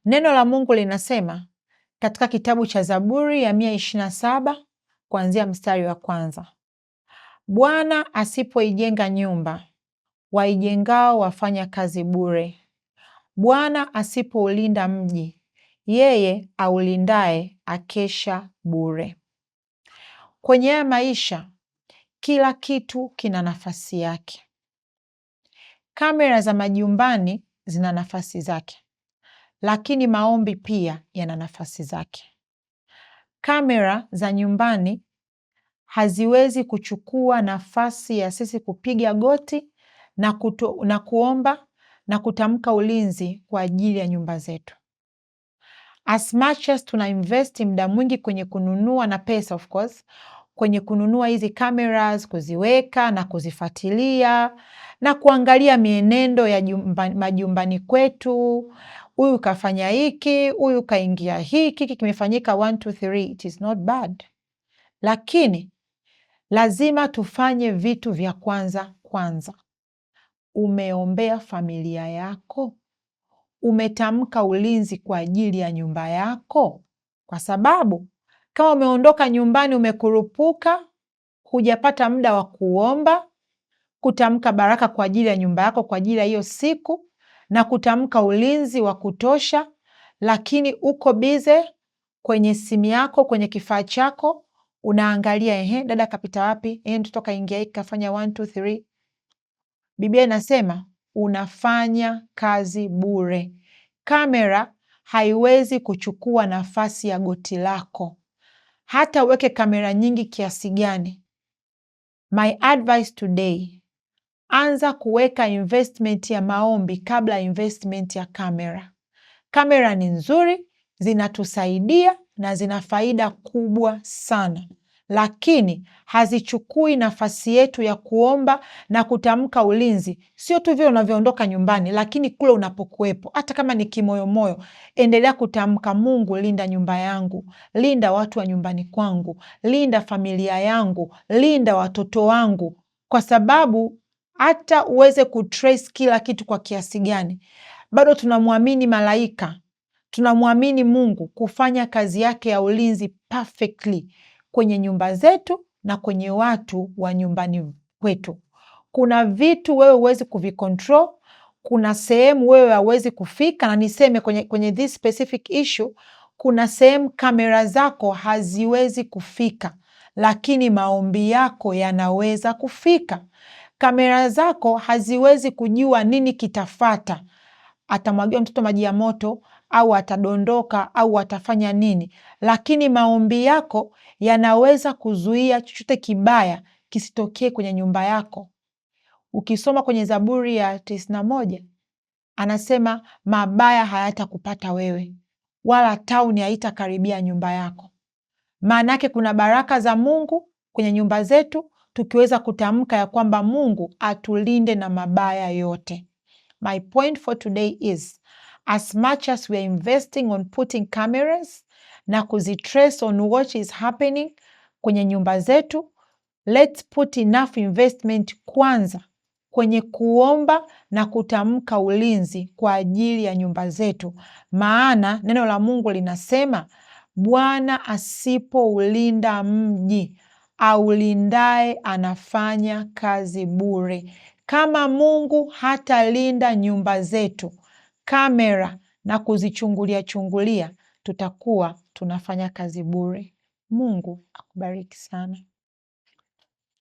Neno la Mungu linasema katika kitabu cha Zaburi ya 127 kuanzia mstari wa 1, Bwana asipoijenga nyumba, waijengao wafanya kazi bure. Bwana asipoulinda mji, yeye aulindaye akesha bure. Kwenye haya maisha, kila kitu kina nafasi yake. Kamera za majumbani zina nafasi zake, lakini maombi pia yana nafasi zake. Kamera za nyumbani haziwezi kuchukua nafasi ya sisi kupiga goti na kuomba na kutamka ulinzi kwa ajili ya nyumba zetu. As much as tuna invest muda mwingi kwenye kununua na pesa of course, kwenye kununua hizi cameras, kuziweka na kuzifuatilia na kuangalia mienendo ya majumbani kwetu, huyu kafanya hiki, huyu kaingia hiki, hiki kimefanyika 1 2 3, it is not bad, lakini lazima tufanye vitu vya kwanza kwanza. Umeombea familia yako? Umetamka ulinzi kwa ajili ya nyumba yako? Kwa sababu kama umeondoka nyumbani umekurupuka, hujapata muda wa kuomba, kutamka baraka kwa ajili ya nyumba yako kwa ajili ya hiyo siku na kutamka ulinzi wa kutosha, lakini uko busy kwenye simu yako, kwenye kifaa chako, unaangalia ehe, dada kapita wapi, ehe, mtoto kaingia hiki kafanya 1 2 3. Biblia inasema unafanya kazi bure. Kamera haiwezi kuchukua nafasi ya goti lako, hata uweke kamera nyingi kiasi gani. My advice today, anza kuweka investment ya maombi kabla investment ya kamera. Kamera ni nzuri, zinatusaidia na zina faida kubwa sana, lakini hazichukui nafasi yetu ya kuomba na kutamka ulinzi. Sio tu vile unavyoondoka nyumbani, lakini kule unapokuwepo, hata kama ni kimoyomoyo, endelea kutamka: Mungu, linda nyumba yangu, linda watu wa nyumbani kwangu, linda familia yangu, linda watoto wangu, kwa sababu hata uweze kutrace kila kitu kwa kiasi gani, bado tunamwamini malaika, tunamwamini Mungu kufanya kazi yake ya ulinzi perfectly kwenye nyumba zetu na kwenye watu wa nyumbani kwetu. Kuna vitu wewe huwezi kuvicontrol, kuna sehemu wewe hauwezi kufika, na niseme kwenye this specific issue, kuna sehemu kamera zako haziwezi kufika, lakini maombi yako yanaweza kufika. Kamera zako haziwezi kujua nini kitafata, atamwagiwa mtoto maji ya moto au atadondoka au atafanya nini, lakini maombi yako yanaweza kuzuia chochote kibaya kisitokee kwenye nyumba yako. Ukisoma kwenye Zaburi ya 91 anasema mabaya hayatakupata wewe, wala tauni haitakaribia nyumba yako. Maana yake kuna baraka za Mungu kwenye nyumba zetu tukiweza kutamka ya kwamba Mungu atulinde na mabaya yote. My point for today is, as much as we are investing on putting cameras na kuzitrace on what is happening kwenye nyumba zetu, let's put enough investment kwanza kwenye kuomba na kutamka ulinzi kwa ajili ya nyumba zetu, maana neno la Mungu linasema Bwana asipoulinda mji, aulindaye anafanya kazi bure. Kama Mungu hatalinda nyumba zetu, kamera na kuzichungulia chungulia, tutakuwa tunafanya kazi bure. Mungu akubariki sana.